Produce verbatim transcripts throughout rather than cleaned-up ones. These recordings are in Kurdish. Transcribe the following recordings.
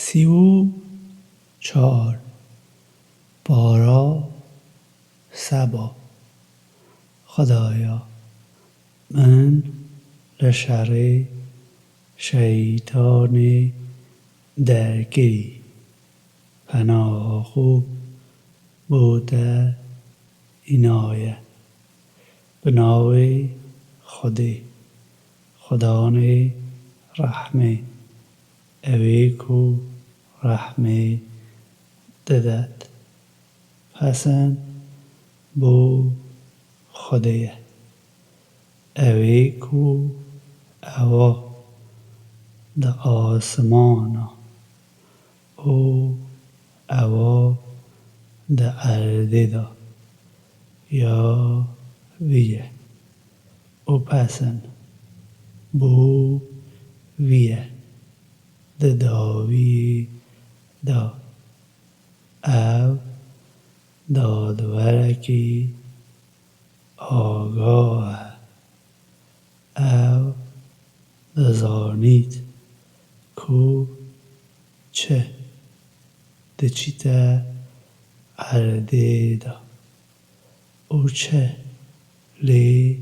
Sî û çar. Para seba. Xwedaya, min li şerê şeytanê derkirî. Penaha xwe bo te înaye. Bi navê Xwedê, Xudanê rehmê, ewê ku rehmê didet. Pesen bo Xwedê ye. Ewê ku ewa di asimana û ewa di erdê de ya vî ye û pesen bo vî ye di dawî de. Ev dadwerekî agah e. Ew dizanît ku çi diçîte erdê de û çi lê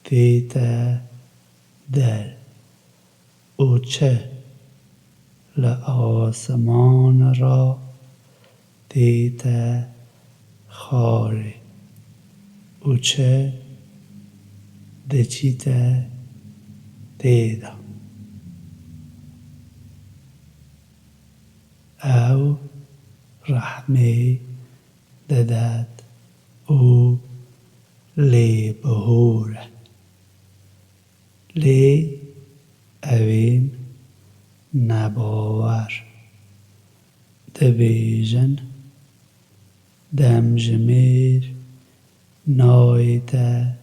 tête der û çi li asiman re tête xwarê û çi diçîte tê de. Ew rehmê didet û lêbihûr e. Lê ewên nebawer dibêjin, demjimêr nayête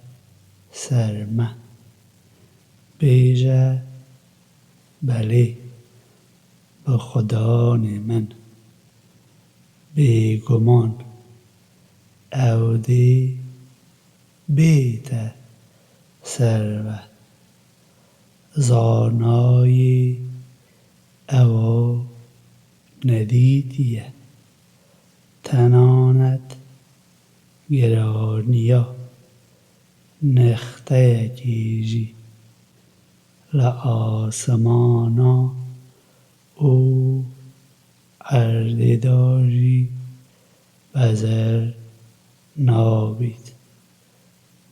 ser me. Bêje, belê, bi Xudanê min, bêguman ew dê bête ser we. Zanayê ewa nedîtiye. Tenanet giraniya nexteyekê jî li asimana û erdê de jî bezer nabît,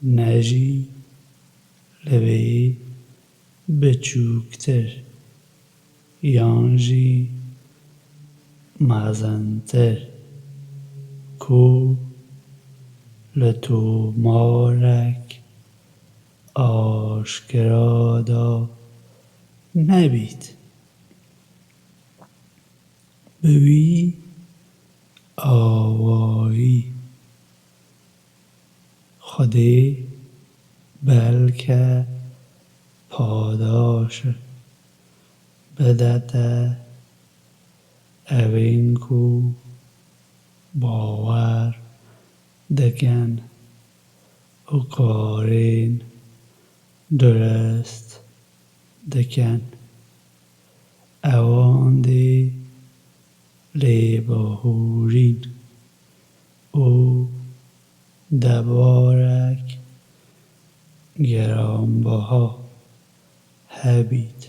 ne jî li vê biçûktir yan jî mezintir, ku li tomarek aşkera de nebît. Bi wî awayî Xwedê belke padaş bidete ewên ku bawer dikin û karên durist dikin. Ewan dê lêbihûrîn û debarek giranbiha hebît.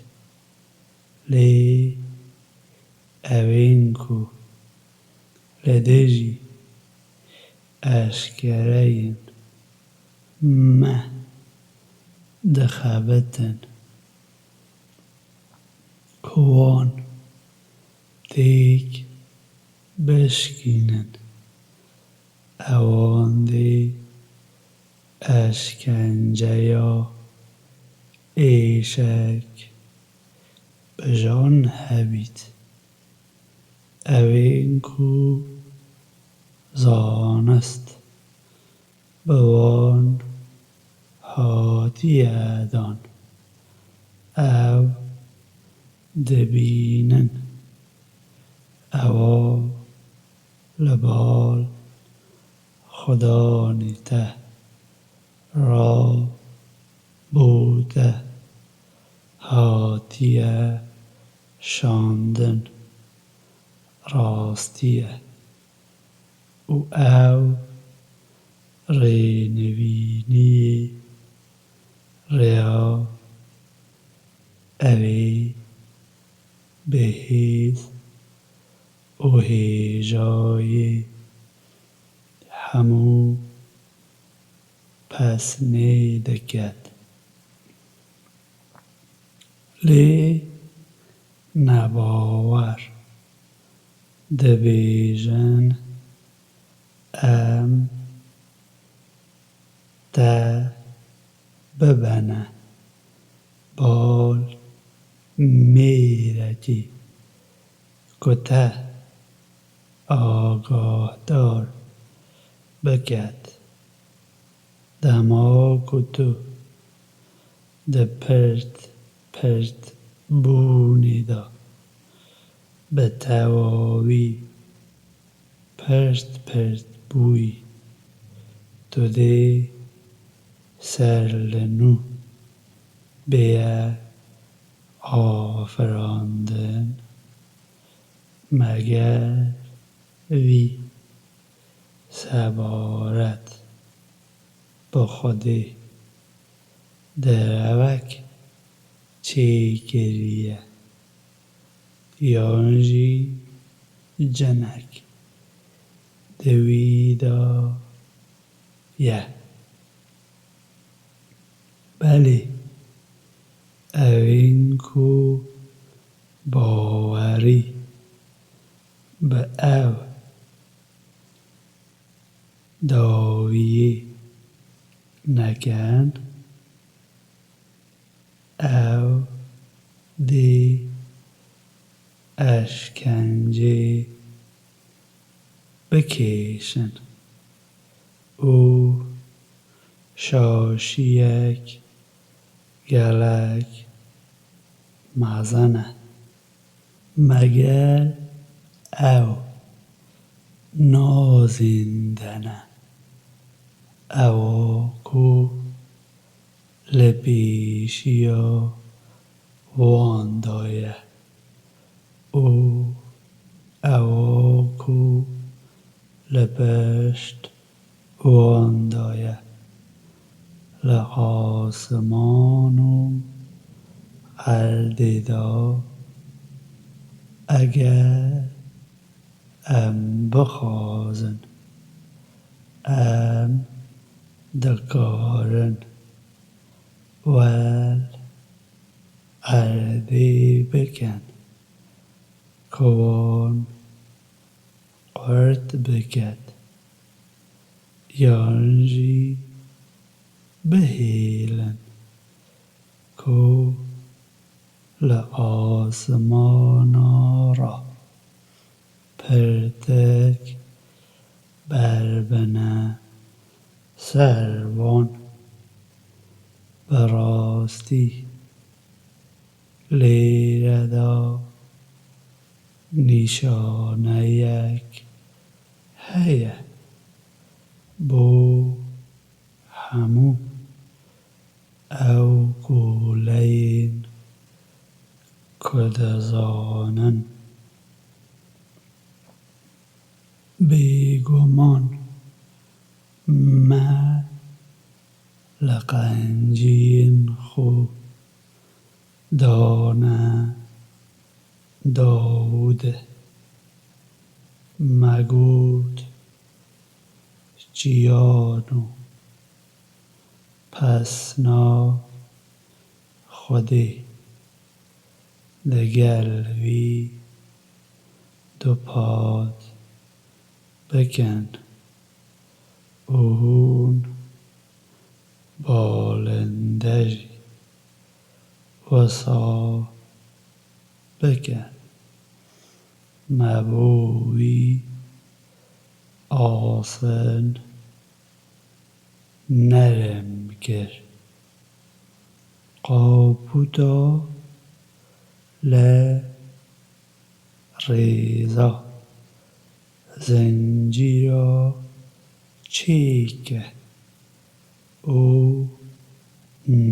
Lê ewên ku li dijî eşkereyên me dixebitin, ku wan têk bişkînin, ewan dê eşkenceya êşek bi jan hebît. Ewên ku zanist bi wan hatiye dan, ew dibînin ewa li bal Xudanê te ra bo te hatiye Şandin rastî ye û ew rênivîniyê rêya evê bi hêz û hêjayê hemû pesnê diket. Lê nebawer dibêjin, em te bibene bal mêrekî ku te agahdar biket. Dema ku tu di pirt pirt bûnê de bi tewawî pirt pirt bûyî, tu dê ser li nû bêye afirandin. Meger vî sebaret bi Xwedê derewek çêkiriye, yan jî cinek di wî de ye. Belê, evên ku bawerî bi ew dawiyê nekin, ew dê eşkencê bikêşin û şaşiyek gelek mezin e. Meger ew nazîndene ewa ku li pêşiya wan de ye û ewa ku li pişt wan de ye. Li asman û erdê de eger em bixwazin, em dikarin wel erdê bikin ku wan qurt biket, yan jî bihêlin ku li asmana re pirtek berbine ser wan. Bi rastî lêre de nîşaneyek heye bo hemû ew guleyên ku dizanin. Bêguman me li qenciyên xwe dane Dawûdê. Me got, çiyan û pesna Xwedê digel wî dupat bikin û hûn balinde jî wisa bikin. Me bo wî asin nerm kir. Qaputa li rêza zincîra çêke û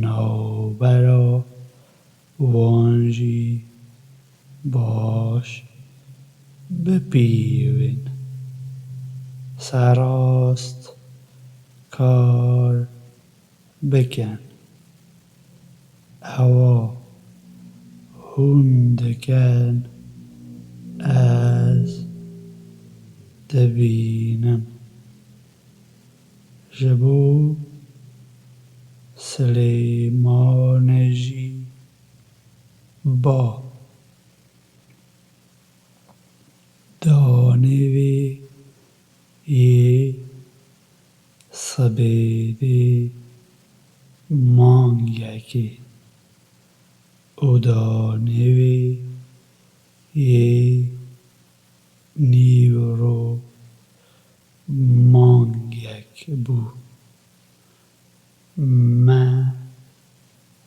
navbera wan jî baş bipîvin, serast kar bikin. Ewa hûn dikin, ez dibînim. Ji bo Silêmanê jî ba. Danê wê yê sibê dê mangekê û danê wê yê nîvro mangek bû. Me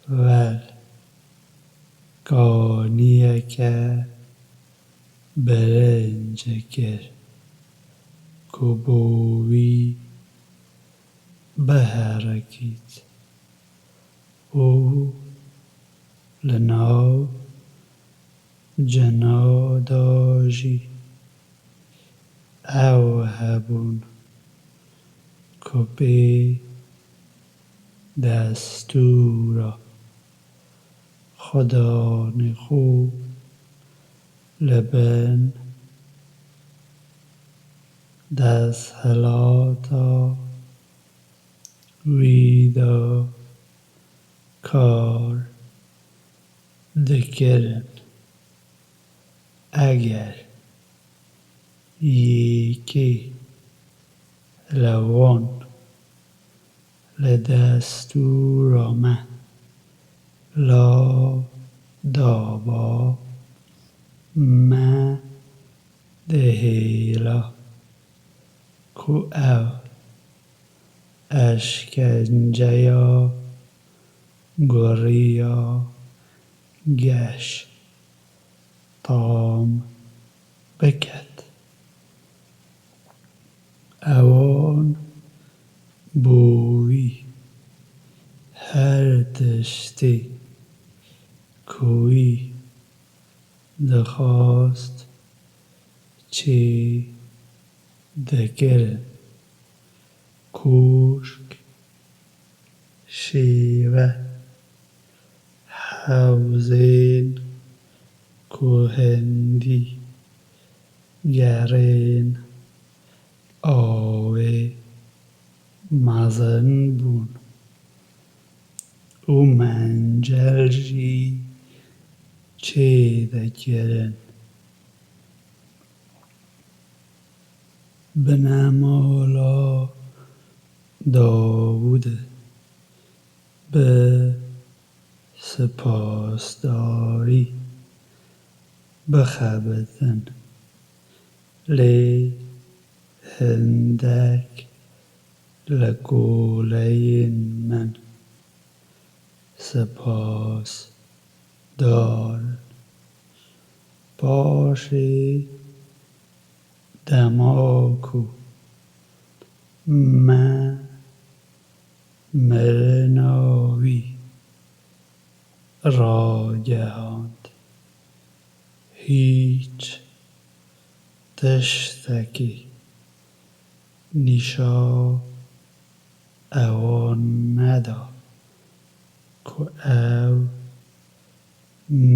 vel kaniyeke birinc kir ku bo wî biherekît û li nav cina de jî ew hebûn ku pê destûra xudanê xwe li bin desthilata wî de kar dikirin. Eger yekê li wan li destûra me la daba, me dihêla ku ev eşkenceya guriya geş tam biket. Ewan bo wî her tiştê ku wî dixwast çê dikirin. Kûşk, şêwe, hewzên ku hindî gerên avê mezin bûn û mencel jî çêdikirin. Binemala Dawûdê bi spasdarî bixebitin, lê hindek li koleyên min spas dar in. Paşê dema ku me mirina wî ragehand, hîç tiştekî nîşa ewan neda ku ew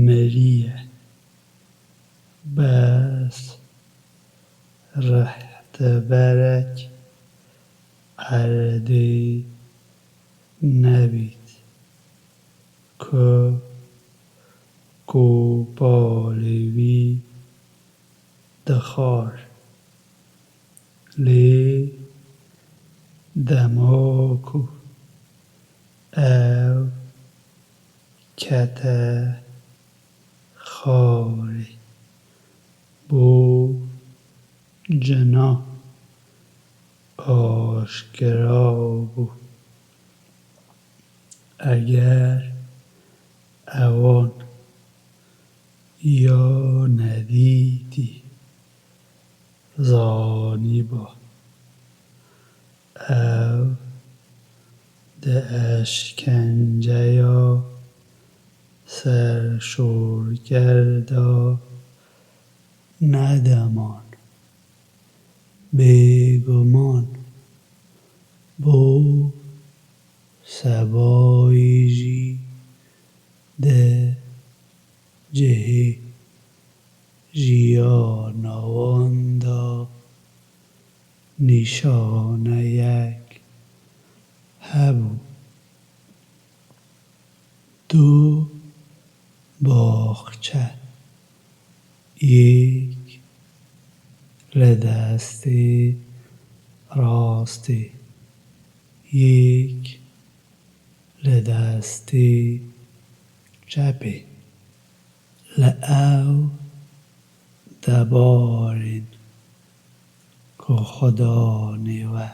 miriye. Bes rehteberek erdê nebît ku kopalê wî dixwar. Lê dema ku ew kete xwarê, bo cina aşkera bû. Eger ewan ya nedîtî zanîba, ew di eşkenceya serşorker de nedeman. Bêguman bo sebayî jî di cihê jiyana wan de nîşaneyek hebû. Du baxçe, yek li destê rastê, yek li destê çepê. Li ew debarên ku Xudanê we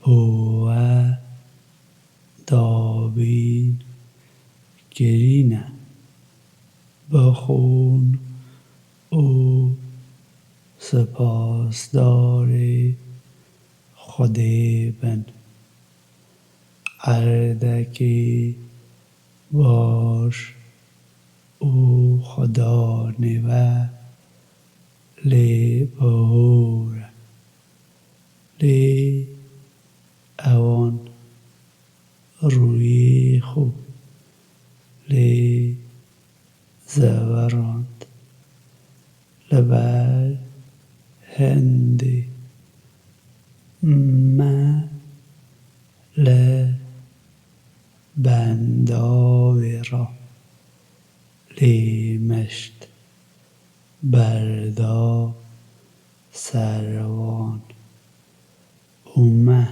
bo we dabîn kirîne, bixwin û sipasdarê Xwedê bin. Erdekê baş û Xudanê we lê bihûr e. Lê ewan rûyê xwe lê zeverand. Li ber hindê me li bendavê re lê mişt berda ser wan û me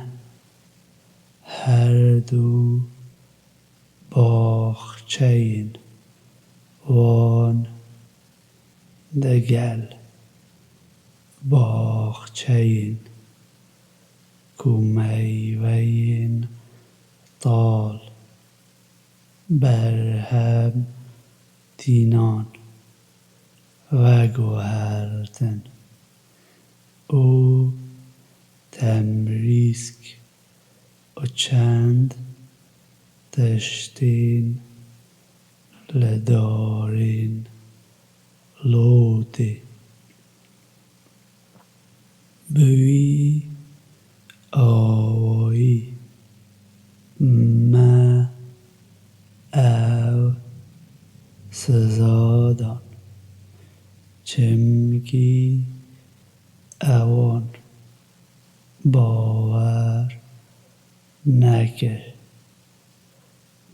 her du baxçeyên wan digel baxçeyên ku meyveyên tal berhem tînan veguhertin û temrîsk û çend tiştên li darên Lotê. Bi wî awayî me ew siza dan, çimkî ewan bawer nekir.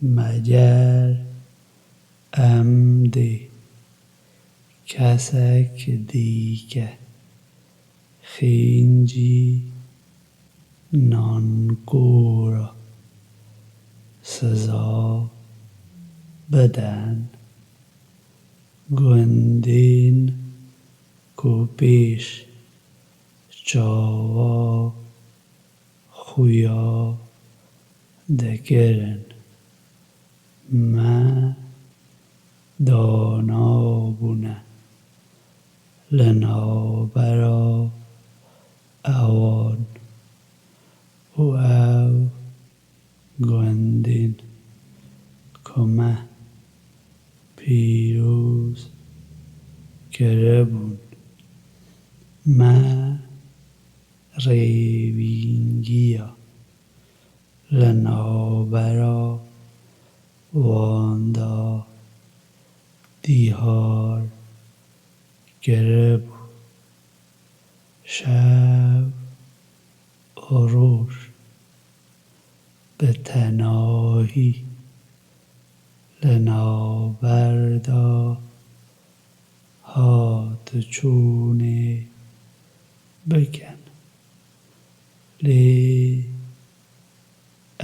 Meger em dê kesek dîke xîncî nankora siza biden. Gundên ku pêş çawa xuya dikirin, me danabûne li navbera ewan û ew gundên ku me pîroz kiribûn. Me rêvîngiya li navbera wan de dîhar kiribû. Şev û roj bi tenahî li navber de hat û çûnê bikin. Lê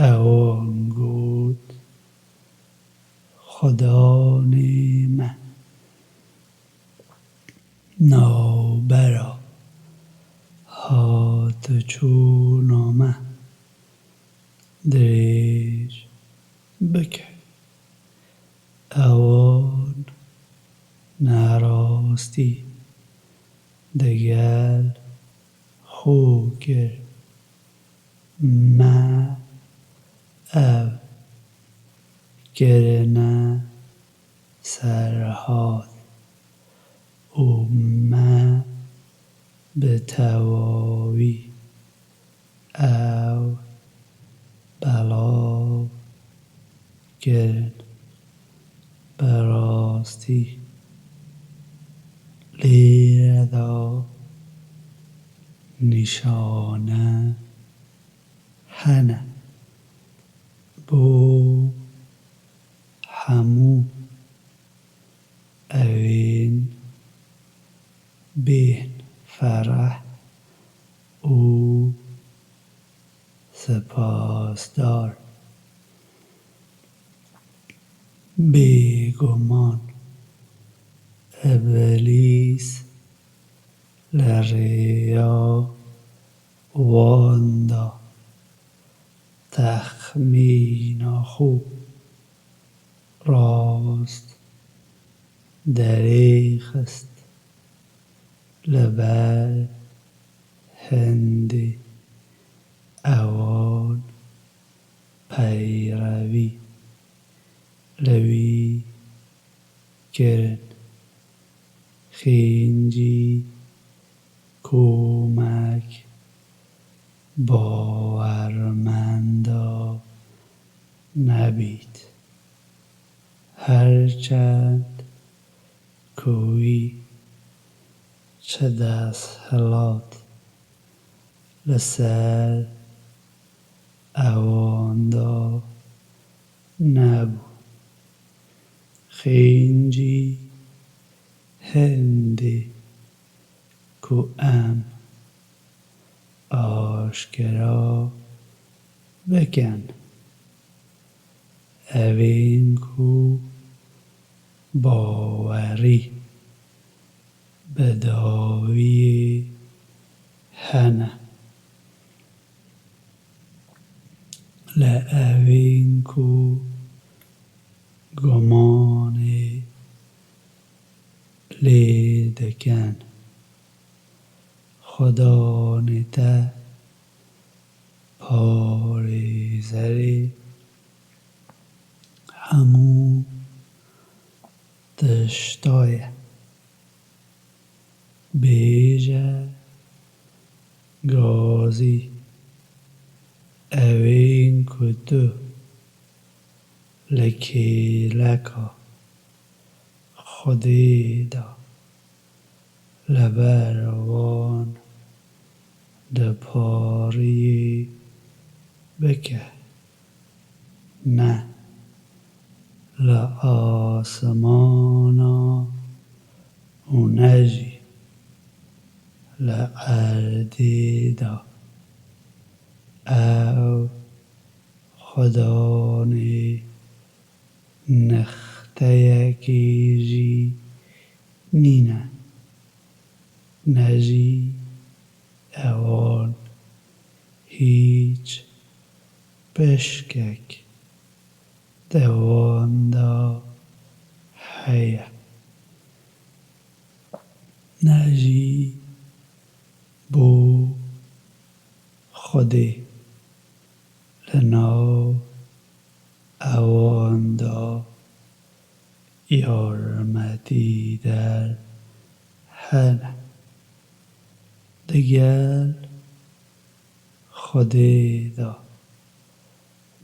ewan got, Xudanê me, navbera hat û çûna me dirêj bike. Ewan nerastî digel xwe kir. Me ev kirine serhat û Bi tewawî ew belav kirin. Bi rastî lêre de nîşane hene bo hemû evên bên fereh û sipasdar. Bêguman, Îblîs li rêya wan de texmîna xwe rast derêxist, li ber hindê ewan peyrevî li wî kirin. Xêncî komek bawermenda nebît. Her çend ku wî çi desthilat li ser ewan de nebû, xêncî hindê ku em aşkera bikin, evên ku bawerî bi dawiyê hene, li evên ku gumanê lê dikin. Xudanê te parêzerê hemû tişta ye. Bêje gazî, evên ku tu li kêleka Xwedê de li ber wan dipariyê bike, ne li asimana û ne jî li erdê de. Ew Xudanê nixteyekê jî nîne, ne jî ewan hîç pişkek di wan de heye, ne jî bo Xwedê li nav ewan de yarmetîder hene. Digel Xwedê de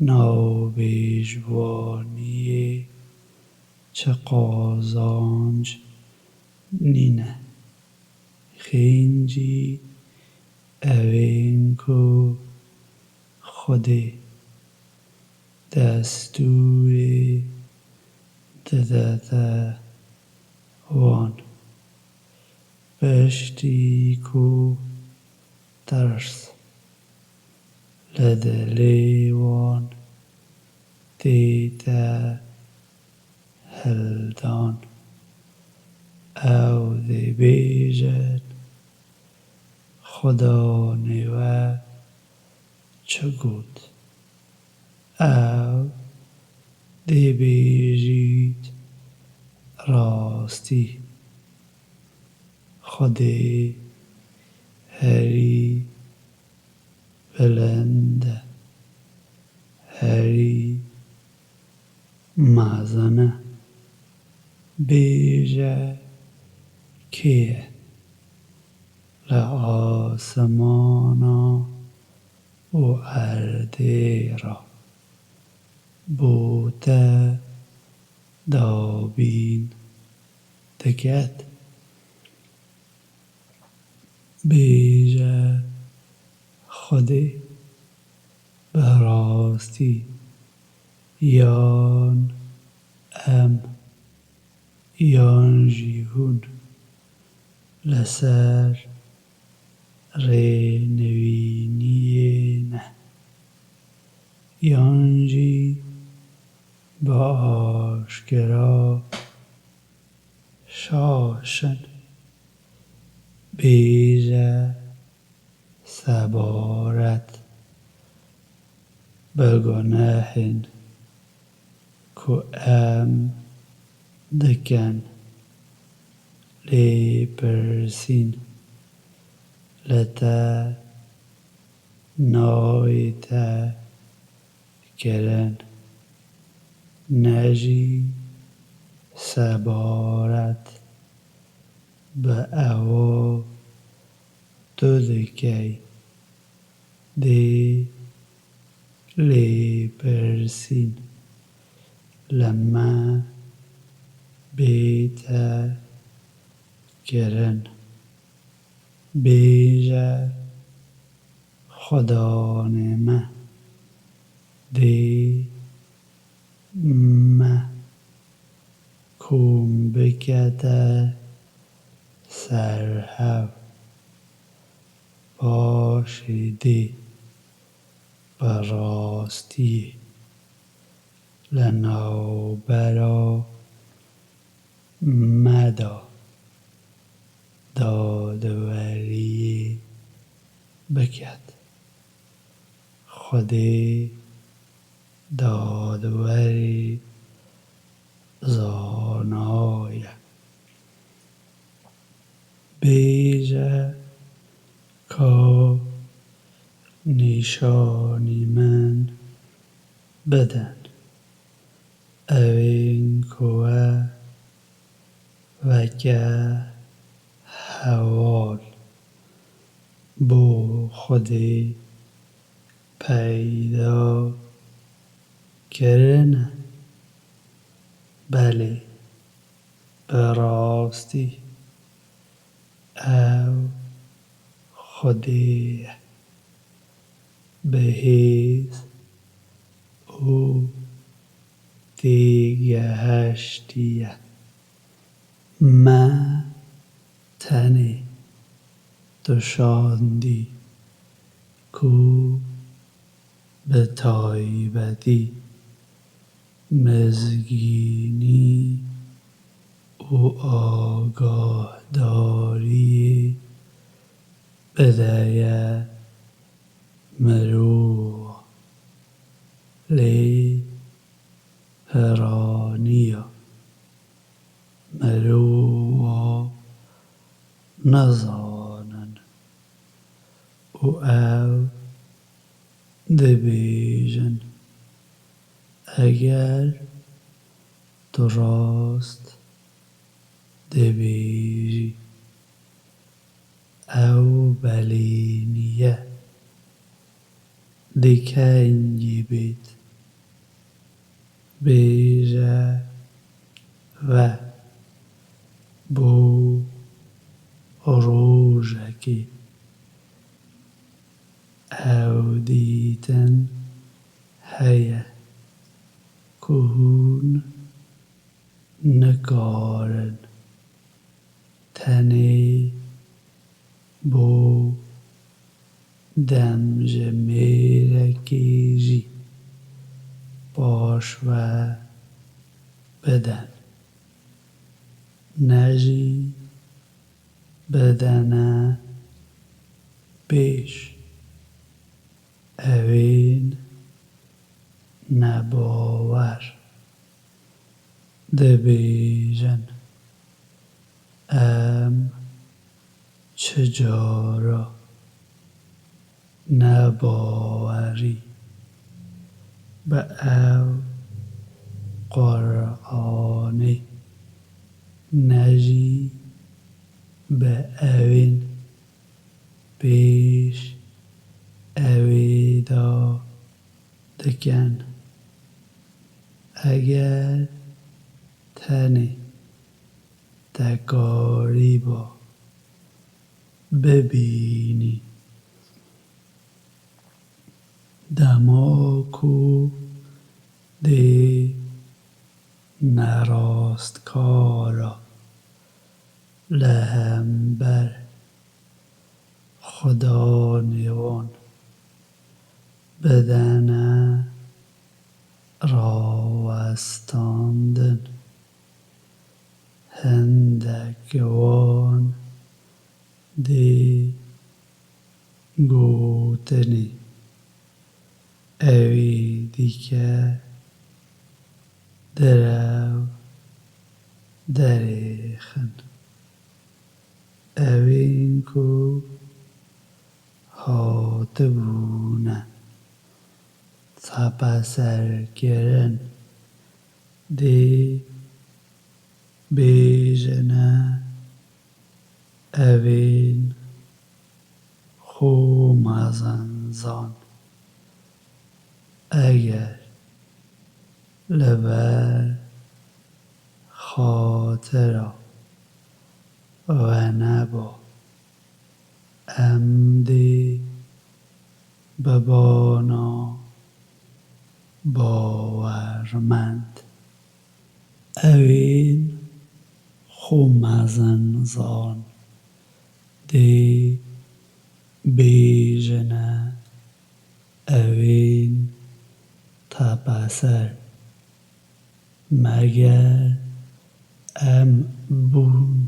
navbêjvaniyê çi qazanc nîne. Xêncî evên ku Xwedê destûrê didete wan, piştî ku tirs li dilê wan tête hildan, ew dibêjin, Xudanê we çi got? Ew dibêjît, rastî, Xwedê herî bilind e, herî mezin e. Bêje kê ye? Li asimana û erdê re bo te dabîn diket. Bêje Xwedê, bi rastî yan em yan jî hûn li ser rê nivîniyê ne, yan jî bi aşkera şaş in. Bêje sebaret bi gunehên ku em dikin, lêpirsîn li te nayête kirin, ne jî sebaret bi ewa tu dikey. Dê lêpirsîn li me bête kirin. Bêje Xudanê me, dê me kom bikete ser hev, paşê dê bi rastiyê li navbera me de dadweriyê biket. Xwedê dadwerê zana ye. Bêje ka nîşanî min bidin. Ewên ku we weke heval bo Xwedê peyda kirine, belê bi rastî ew Xwedê ye, bi hêz û têgeheştî ye. Me tenê tu şandî ku bi taybetî mizgînî û agahdariyê bideye mirova, lê piraniya mirova nizanin û ew dibêjin, eger tu rast dibêjî, ew belê nîye. Di kengî bêt, bêje ve bo rojekê. Ew dîtin heye ku hûn nikarin tenê bo demjimêrekê jî paş ve bidin, ne jî bidene pêş. Ewên nebawer dibêjin, em çi cara nebawerî bi ew Quranê ne jî bi ewên pêş ewê de dikin. Eger tenê te karîba bibînî, dema ku dê nerastkara li hember xudanê wan bidene rawestandin, hindek wan dê gotinê, ewê dîke direw derêxin. Ewên ku hatibûne tepeserkirin dê bêjine, evên xwe mezin zan. Eger li ber xatira we neba, em dê bibana bawermend. Evên xwe mezin zan dê bêjine, evên tepeser. Meger em bûn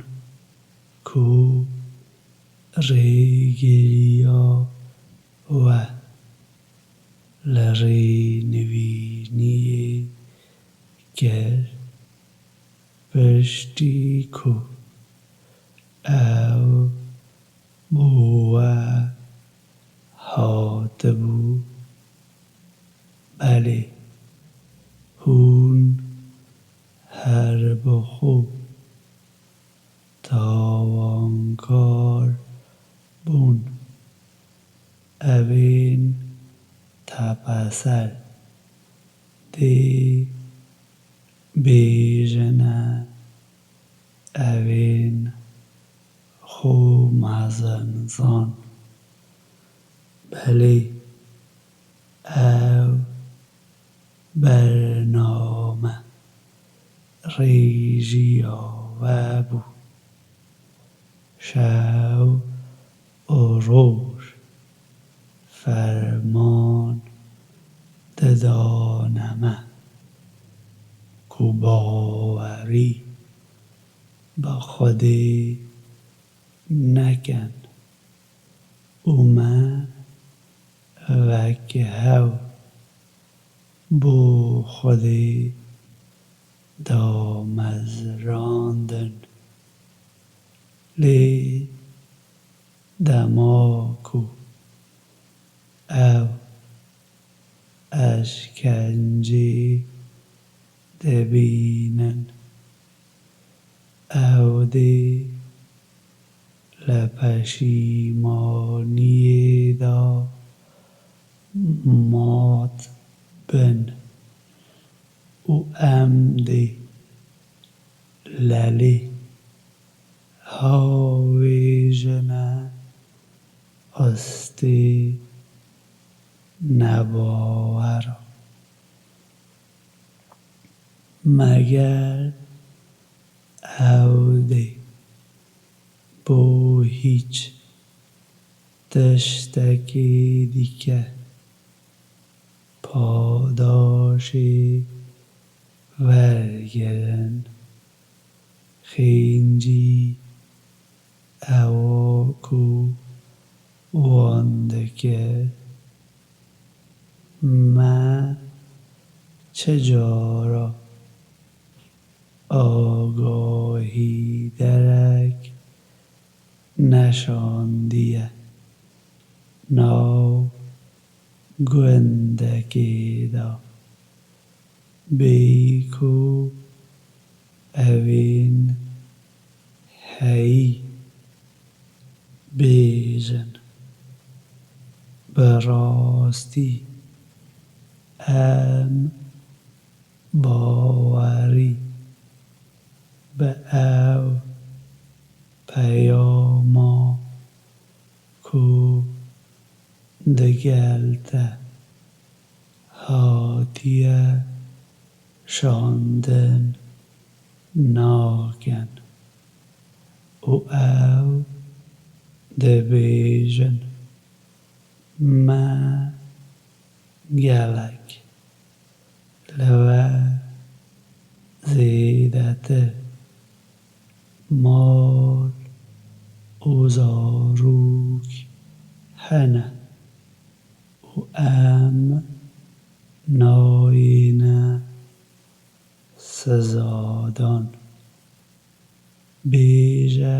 ku rêgiriya we li rênivîniyê kir, piştî ku ew bo we hatibû? Belê, hûn her bi xwe tawankar bûn. Evên tepeser dê bêjine, evên xwe mezin zan. Belê, ew bername rêjiya we bû. Şev û roj ferman didane me ku bawerî bi Xwedê nekin û me wek hev bo Xwedê damezrandin. Lê dema ku ew eşkencê dibînin, ew dê li peşîmaniyê de mat bin û em dê lelê hawêjine astê nebawera. Meger ew dê bo hîç tiştekî dîke padaşê wergirin, xêncî ewa ku wan dikir, me çi cara agahîderek neşandiye nav gundekê de, bêyî ku evên heyî. Bêjin, Bi rastî em bawerî bi ew peyama ku digel te hatiye şandin nakin û ew dibêjin, me gelek li we zêdetir mal û zarok hene û em nayêne sizadan. Bêje,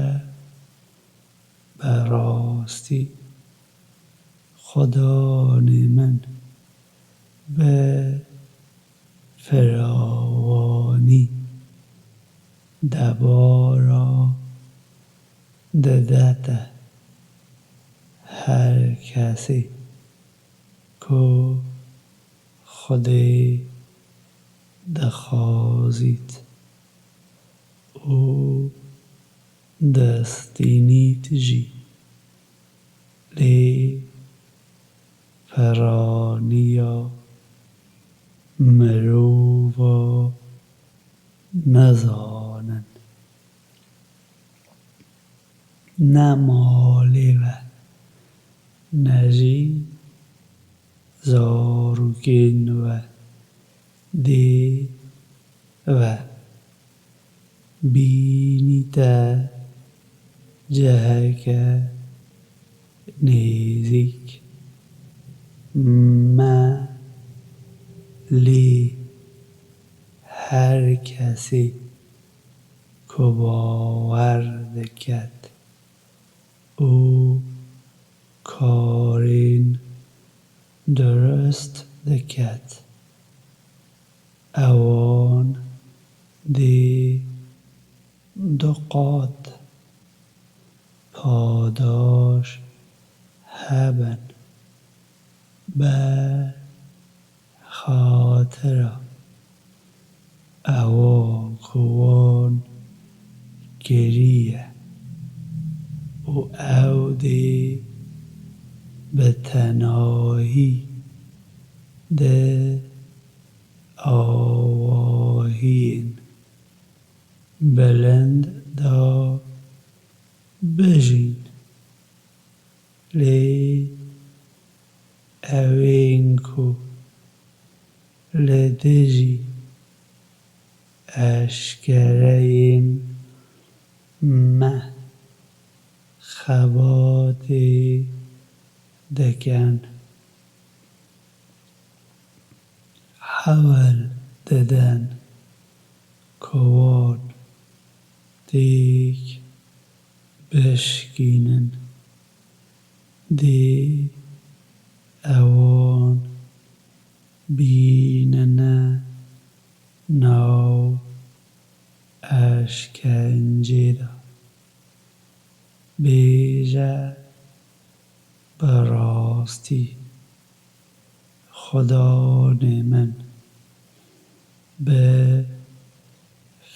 bi rastî Xudanê min bi firawanî debara dide te her kesê ku Xwedê dixwazît û destînît jî. Lê peraniya mirova nizanin. Ne malê ve, ne jî zarokên we dê ve bînîte ciheke nêzîk me. Lê her kesê ku bawer diket û karên dirust diket, ewan dê du qat padaş hebin. Be xatira ewa ku wan kiriye û ew dê bi tenahî di awahiyên bilind de bijîn. Lê ewên ku li dijî eşkereyên me xebatê dikin, hewl didin ku wan têk bişkînin. Dê ewan bînine nav eşkencê de. Bêje, bi rastî Xudanê min bi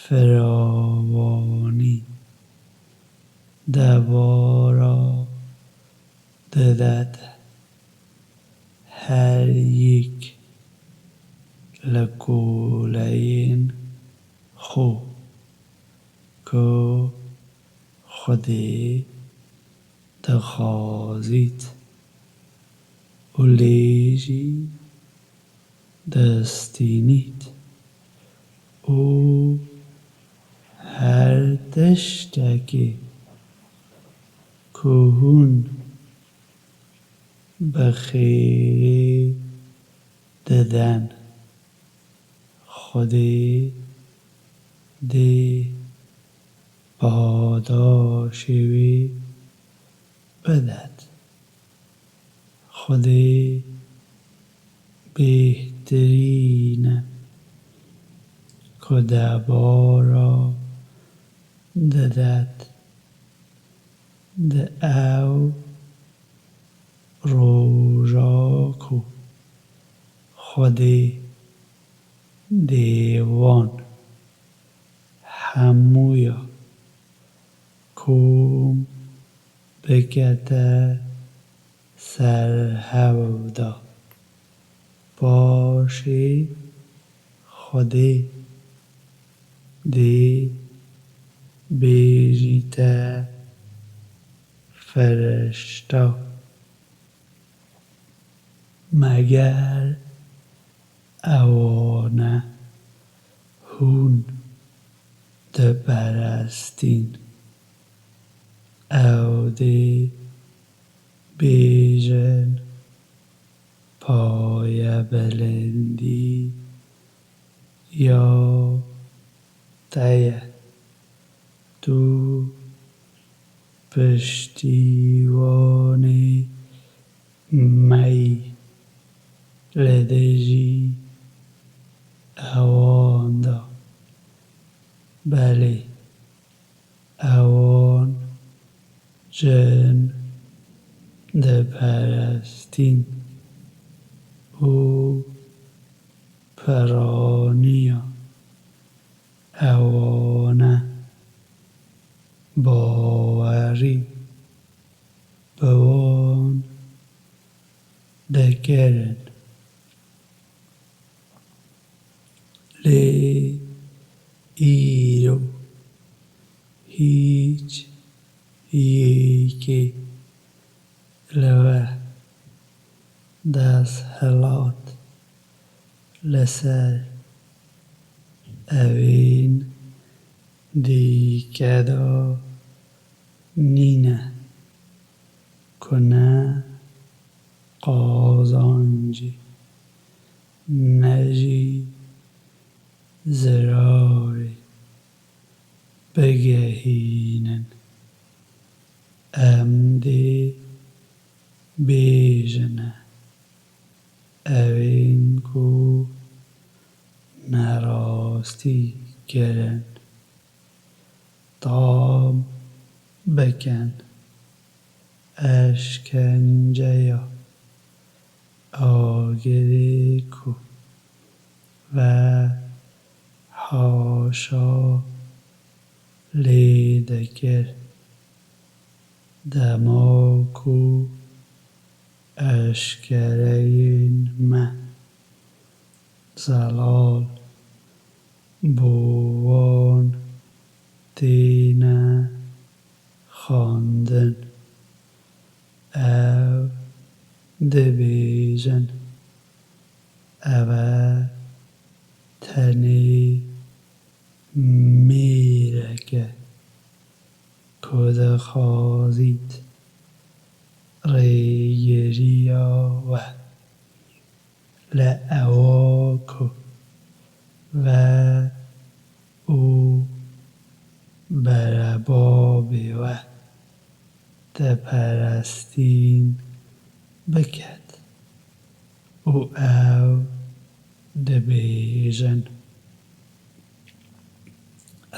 firawanî debara dide te. Her yek li koleyên xwe ku Xwedê dixwazît û lê jî destînît û her tiştekê ku hûn bi xêrê didin, Xwedê dê padaşê wê bidet. Xwedê bêhtirîn e ku debara didet. Di ew roja Xwedê dê wan hemûya kom bikete ser hev de. Paşê Xwedê dê bêjîte firişta. Meger ewane hûn diperestîn? Ew dê bêjin, payebilindî ya te ye. Tu piştîwanê me yî li dijî ewan de. Belê, ewan cin diperestîn û piraniya ewane bawerî bi wan dikirin. Lê îro hîç yekê li we desthilat li ser evên dîke de nîne ku ne qazancê, ne jî zirarê bigihînin. Em dê bêjine, evên ku nerastî kirin, tam bikin. Eşkenceya agirê ku we haşa lê dikir, dema ku eşkereyên me zelal bo wan têne xwendin. Ew dibêjin, ev e tenê mêrek e ku dixwazît rêgiriya we li ewa ku we û berebabê we diperestîn biket û ew dibêjin,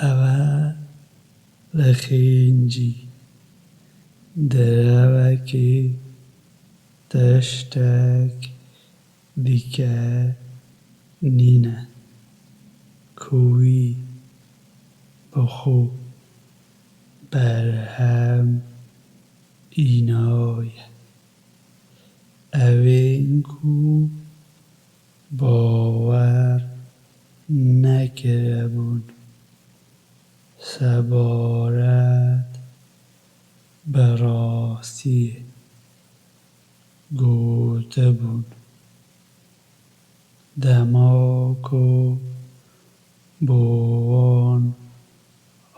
ev e li xêncî direvekê tiştek dîke nîne ku wî bi xwe berhem înaye. Evên ku bawer nekiribûn, sebaret bi rastiyê gotibûn. Dema ku bo wan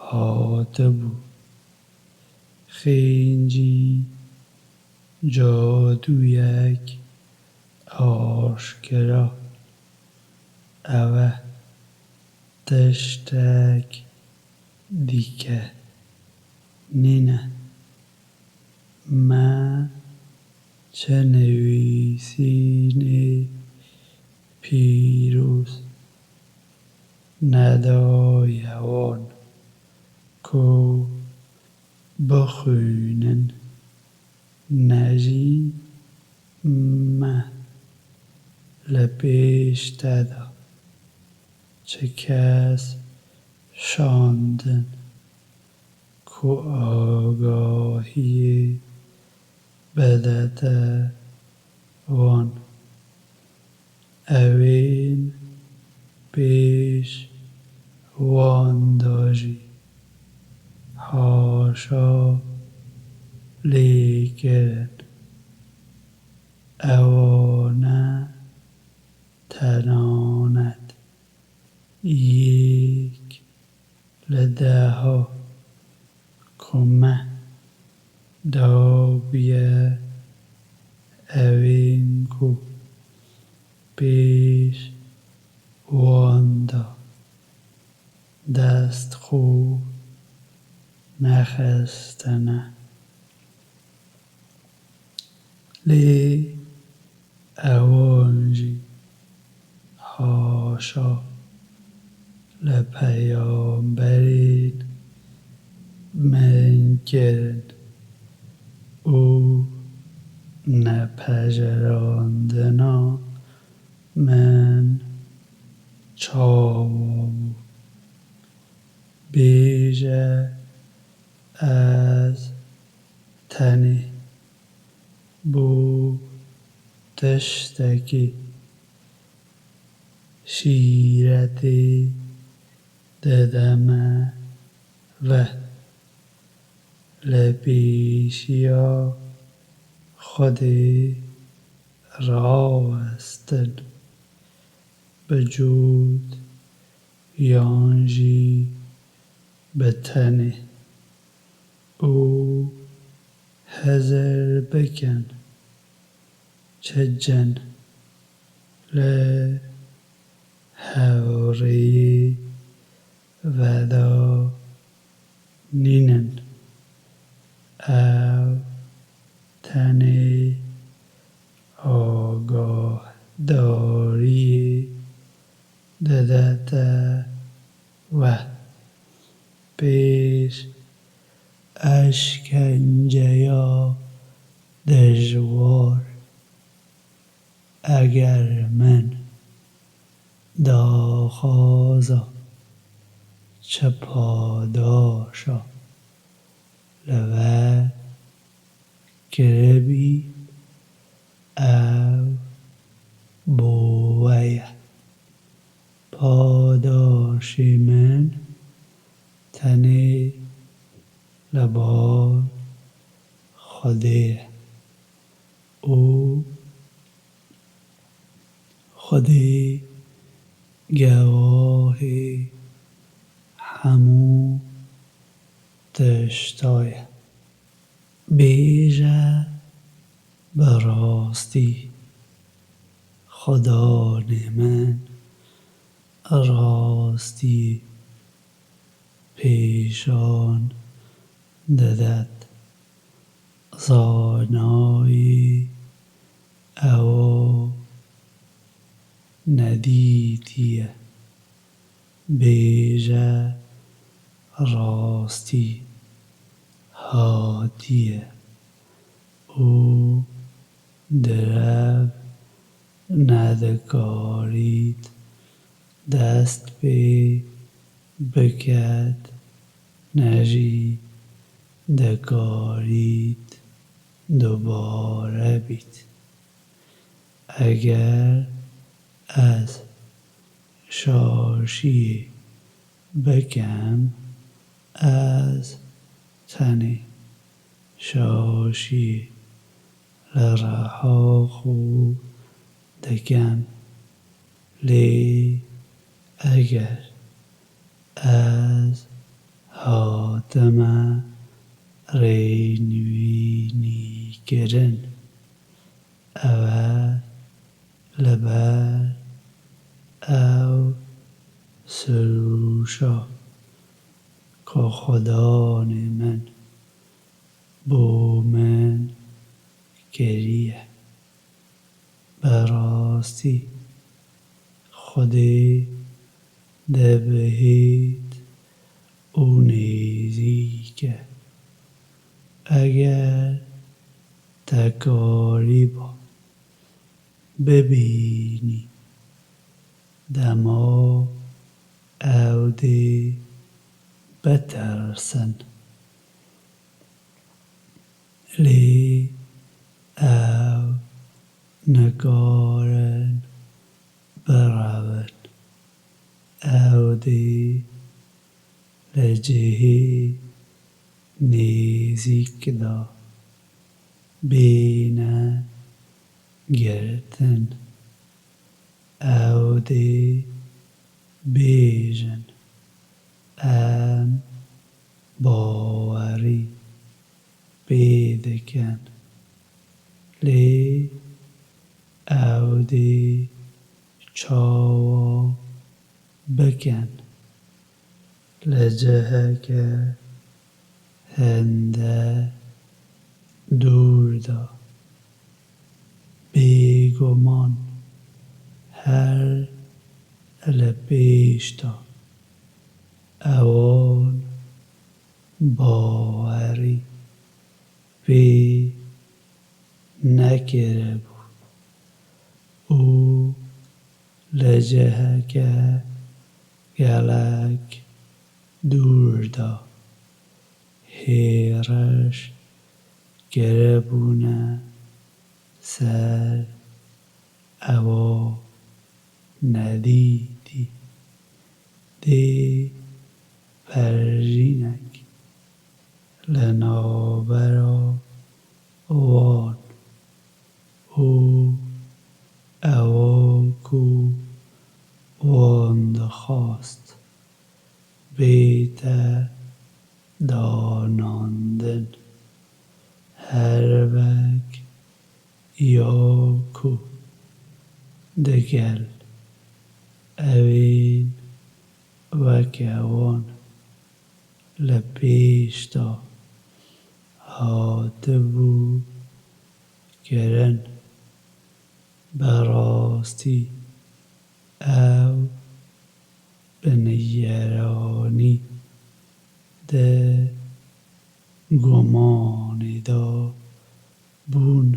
hatibû, xêncî cadûyek aşkera, ev e tiştek dîke nîne. Me çi nivîsînê pîroz nedaye wan ku bixwînin, ne jî me Li pêş te de çi kes şandin ku agahiyê bidete wan. Ewên pêş wan de jî haşa lê kirin. Ewane tenanet yek li deha ku me dabiye ewên ku pêş wan de dest xwe nexistine. Lê ewan jî haşa li peyamberên min kirin û nepejirandina min çawa bû? Bêje, ez tenê bo tiştekî şîretê dideme ve. Li pêşiya Xwedê rawestin, bi cût yan jî bi tenê û hizir bikin, çi cin li hevrêyê veda nînin. Ew tenê agahdariyê didete we. Pêş eşkenceya dijwar, eger min daxwaza çi padaşa li we kiribî, ew bo we ye. Padaşê min tenê li bar Xwedê ye û Xwedê gewahê hemû tişta ye. Bêje, bi rastî Xudanê min rastî pêşan didet. Zanayî ewa nedîtiye. Bêje, rastî hatiye û direv nedikarît dest pê biket, ne jî dikarît dubare bît. Eger ez şaşiyê bikem, ez tenê şaşiyê li reha xwe dikem. Lê eger ez hatime rênvînîkirin, ew e li ber ew sirûşa ku Xudanê min bo min kiriye. Bi rastî Xwedê dibihêt û nêzîk e. Eger te karîba bibînî, dema ew dê bitirsin. Lê ew nikarin birevin. Ew dê li cihê nêzîk de bêne girtin. Ew dê bêjin, em bawerî pê dikin, lê ew dê çawa bikin? Li ciheke hinde dûr de, bêguman her li pêş de ewan bawerî pê nekiribû û li ciheke gelek dûr de hêriş kiribûne ser ewa nedîtî. Dê perjînek li navbera wan û ewa ku wan dixwast bête danandin. Her wek ya ku digel ewên weke wan li pêş de hatibû kirin, bi rastî ew bi nigeranî di gumanê de bûn.